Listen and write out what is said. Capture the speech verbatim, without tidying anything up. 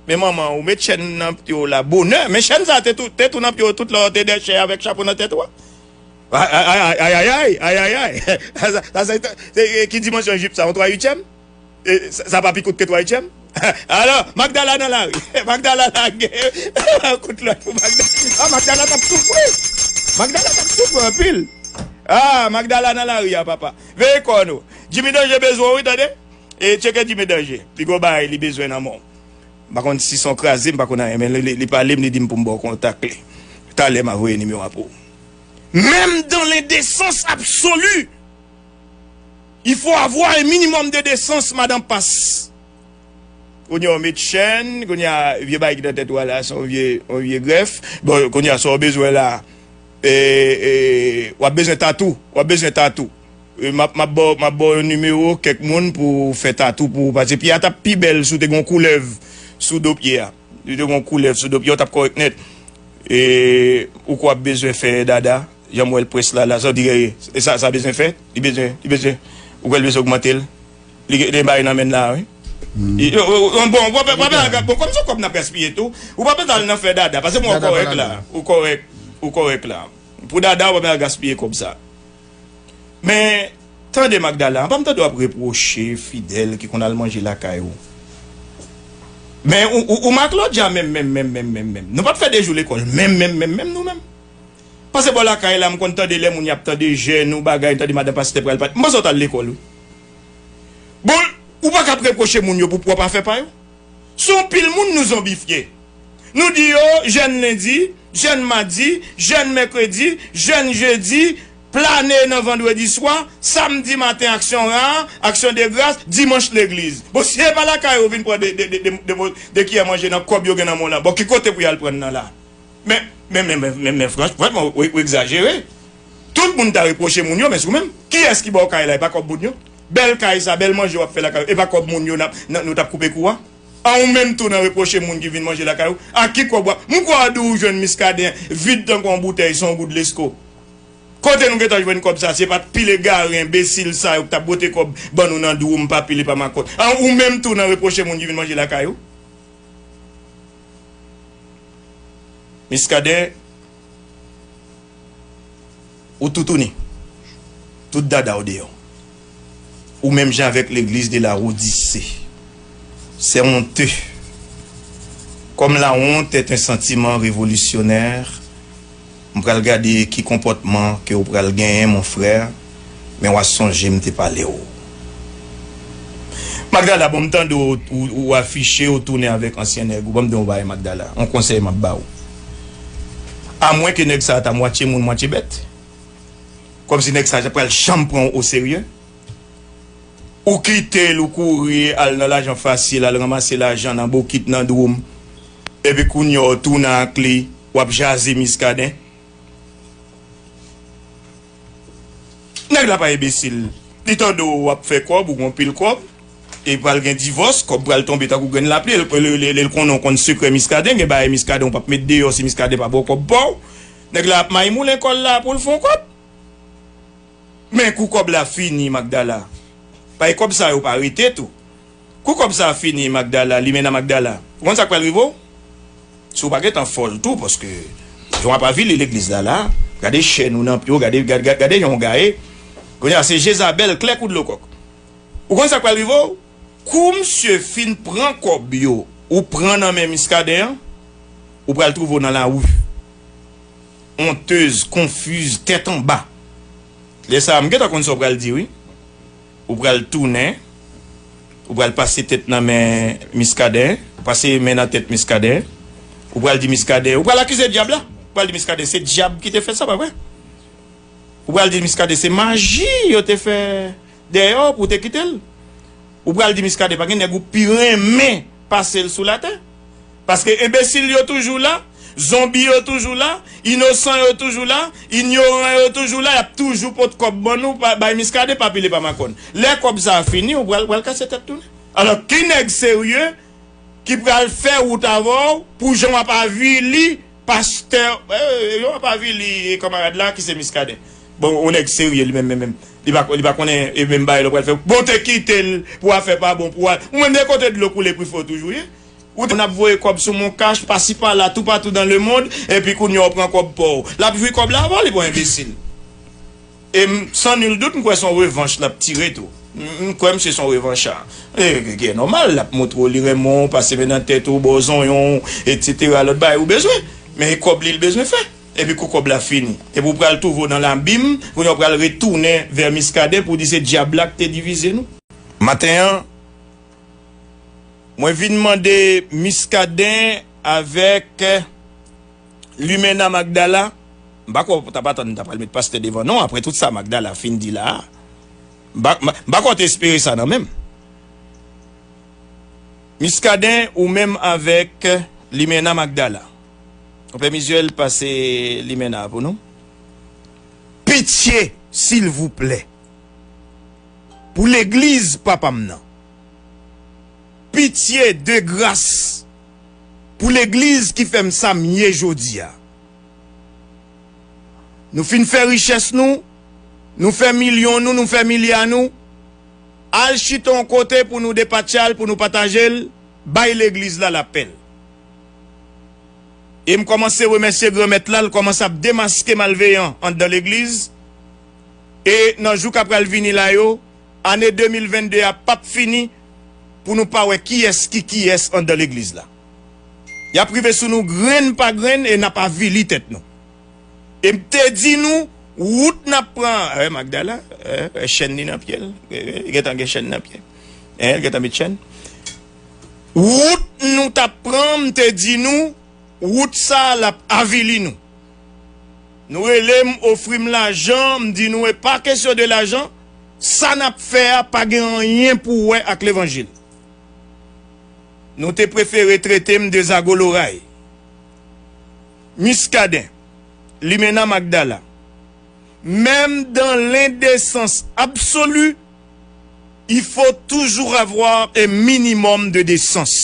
Men manman, ou met chèn nan pye w la bonè. Men chèn sa te tou, te tou nan pye w tout lè w te dèchè avèk chapo nan tèt ou a. Ayayay, ayayay, ayayay. Sa, sa, sa, se, ki dimansyon jip sa? Yon twa uityèm? E, sa, sa pa pi kout ke twa uityèm? Alò, Magdala nan lari. Magdala lage. Kout lòt pou Magdala. Ah, Magdala t ap soufri. Magdala t ap soufri anpil. Ah, Magdala nan lari a, papa. Veye kò nou. Jimmy Danger bezwen w, wi, tande. E tcheke Jimmy Danger. Li gon bagay li bezwen nan men w. M pa konn si se yon kraze, m pa konn anyen, men li, li, li pale m, li di m pou m ba w kontak li. Talè m a voye nimewo a pou ou. Même dans l'indécence absolue, il faut avoir un minimum de décence, madan Pas. Kounye a w met chèn, kounye a vye bagay ki nan tèt ou a la, se yon vye, yon vye grèf. Bon, kounye a sa w bezwen la, e, e, w ap bezwen tatou, w ap bezwen tatou. E, m ap, m ap ba w, m ap ba w yon nimewo kèk moun pou fè tatou pou ou, paske pye a t ap pi bèl si w te gen yon koulèv sou do pye a. Li te gen yon koulèv sou do pye, w t ap kòrèk nèt. E, ou kwè w ap bezwen fè dada, jan m wè l près la, la, sa w di, e, sa, sa bezwen fè? Li bezwen, li bezwen, ou kwè l bezwen ogmante l? Li gen, li gen bagay nan men l la, wi. Li, o, o, o, bon, w ap, w ap, w ap, bon, kòm se kòb n ap gaspiye tou, ou pa bezwen al nan fè dada, paske mwen w kòrèk la, ou kòrèk, ou kòrèk la. Pou dada, w pa bezwen al gaspiye kòb sa. Men, tande Magdala, an pa m tande w ap repwoche Fidèl ki konn al manje lakay ou. Men ou, ou, ou Marc Claudia menm, menm, menm, menm, menm, menm. Nou pa t fè de jou lekòl, menm, menm, menm, menm, nou menm. Pase bò lakay la, m konn tande lè moun y ap tande jèn ou bagay, m tande madan pastè pral pati. M panse w t al lekòl, wi. Bon, ou pa ka ap repwoche moun yo pou pwòp afè pa yo. Se yon pil moun nou zonbifye. Nou di yo, jèn lendi, jèn madi, jèn mèkredi, jèn jedi, plane nan vandredi swa, samdi maten aksyon ra, aksyon de gras, dimanch legliz. Bon, si e pa lakay ou vin pran de, de, de, de, de, de kiyè manje nan kòb yo gen nan men w lan, bon, ki kote pou y al pran nan la? Men, men, men, men, men, men franch, vrèman, ou, ou egzajere. Tout moun ta repwoche moun yo, men se ou menm. Kiyès ki ba w kay la, e pa kòb moun yo? Bèl kay sa, bèl manje w ap fè lakay ou, e pa kòb moun yo n ap, n ap, nou t ap koupe kou a? A ou menm tou nan repwoche moun ki vin manje lakay ou? A ki kòb w ap, m kwè w di w jwenn Miskaden vid tankou yon boutèy, se yon goud lesko. Kote nou gentan jwenn kòb sa? Se pa t pil egare, enbesil sa yo k t ap bwote kòb ban nou nan dwom pa pile pa makòt. A ou menm tou nan repwoche moun ki vin manje lakay ou? Miskaden, ou toutouni. Tout dada w deyò. Ou menm jan avèk legliz de la Odise. C'est honteux. Comme la honte est un sentiment révolutionnaire, m pral gade ki konpòtman ke w pral genyen, mon frè, men w a sonje m te pale w. Magdala, bon, m tande w, ou, ou afiche, ou tounen avèk ansyen nèg ou. Ban m di w yon bagay, Magdala, yon konsèy m ap ba w. Amwen ke nèg sa a ta mwatye moun, mwatye bèt, kòmsi nèg sa a pral janm pran w oserye, ou kite l, ou kouri al nan lajan fasil, al ranmase lajan nan bokit, nan dwom, epi kounye a w tounen ak li, w ap jaze Miskaden. Nèg la pa enbesil. Li tande w ap fè kòb, ou gon pil kòb, e pral gen divòs, kòb pral tonbe tankou grenn lapli, e l, l, l, l, l konnen w konn sekrè Miskaden, gen bagay Miskaden w p ap met deyò si Miskaden pa ba w kòb pa w. Nèg la ap mayimoulen kò l la pou l fè yon kòb. Men kou kòb la fini, Magdala. Paske kòb sa yo pa rete tou. Kou kòb sa a fini, Magdala, Limena Magdala, ou konn sa k pral rive w? Si w pa gentan fòl tou, paske jan w ap avili legliz la, la, gade chèn ou nan pye w, gade, gade, gade, gade jan w gaye. Kounye a, se Jezabèl klè kou dlo kòk. Ou konn sa k pral rive w? Kou misye fin pran kòb yo, ou pran nan men Miskaden an, ou pral twouve w nan lari. Onteuse, confuse, tèt anba. Lè sa a, m gentan konn sa w pral di, wi. Ou pral tounen, ou pral pase tèt nan men Miskaden, pase men nan tèt Miskaden, ou pral di Miskaden, ou pral akize dyab la, ou pral di Miskaden se dyab ki te fè sa, pa vre? Ou pral di Miskaden se maji yo te fè dèyè w pou w te kite l. Ou pral di Miskaden pa gen nèg ou pi renmen pase l sou latè. Paske enbesil yo toujou la, zonbi yo toujou la, inosan yo toujou la, inyoran yo toujou la, y ap toujou pot kòb ban nou, pa, bay Miskaden pa pile pa makòn. Lè kòb sa a fini, ou pral, pral kase tèt tounen. Alò, ki nèg serye ki pral fè wout avè w pou jan w ap avili pastè, eh, jan w ap avili kanmarad la ki se Miskaden? Bon, yon nèg serye li menm, menm, menm. Li pa, li pa konnen e menm bagay la w pral fè. Bon, te kite l pou afè pa bon pou al. Ou menm de kote dlo koule pi fò toujou ye. Ou te konn ap voye kòb sou MonCash, pasi pala, toupatou dans le monde, epi kounye a w pran kòb pa w. L ap jwi kòb la avan li, bon enbesil. E m, sans nul doute, m kwè se yon revanch l ap tire tou. M, m kwè misye se yon revancha. E, e, e nòmal, l ap montre w li renmen w, pase men nan tèt ou, ba w zonyon, etsetera, lòt bagay ou bezwen. Men e kòb li l bezwen fè. Epi kou kòb la fini. Epi w pral twouve w nan labim, kounye a w pral retounen vè Miskaden pou w di se dyab la k te divize nou. Maten an, mwen vin mande Miskaden avèk Limena Magdala. M pa kwè w t ap atann m ta pral met pastè devan non, apre tout sa Magdala fin di la a. M pa, m pa, m pa kwè w te espere sa nan men m. Miskaden, ou menm avèk Limena Magdala. Konpè Mizyèl, pase Limena a pou nou. Pitye, silvouplè. Pou legliz papa m nan. Pitye, de gras. Pou legliz ki fè m sa m ye jodi a. Nou fin fè richès nou, nou fè milyon nou, nou fè milya nou. Al chita yon kote pou nou depatcha l, pou nou pataje l, bay legliz la lapè l. E m kòmanse remèsye Granmèt la, l kòmanse ap demaske malveyan anndan legliz. E nan jou k ap pral vini la yo, ane de mil vennde a p ap fini pou nou pa wè kiyès ki kiyès anndan legliz la. Y ap rive sou nou grenn pa grenn e n ap avili tèt nou. E m te di nou, wout n ap pran, eh, Magdala, eh, eh, chèn li nan pye l, eh, eh, gentan gen chèn nan pye l, eh, gentan met chèn. Wout nou t ap pran, m te di nou, wout sa a l ap avili nou. Nou rele m, ofri m lajan, m di nou, e pa kesyon de lajan, sa n ap fè a pa gen anyen pou wè ak levanjil. Nou te prefere trete m de zago loray. Miskaden, Limena Magdala, même dans l'indécence absolue, il faut toujours avoir un minimum de décence.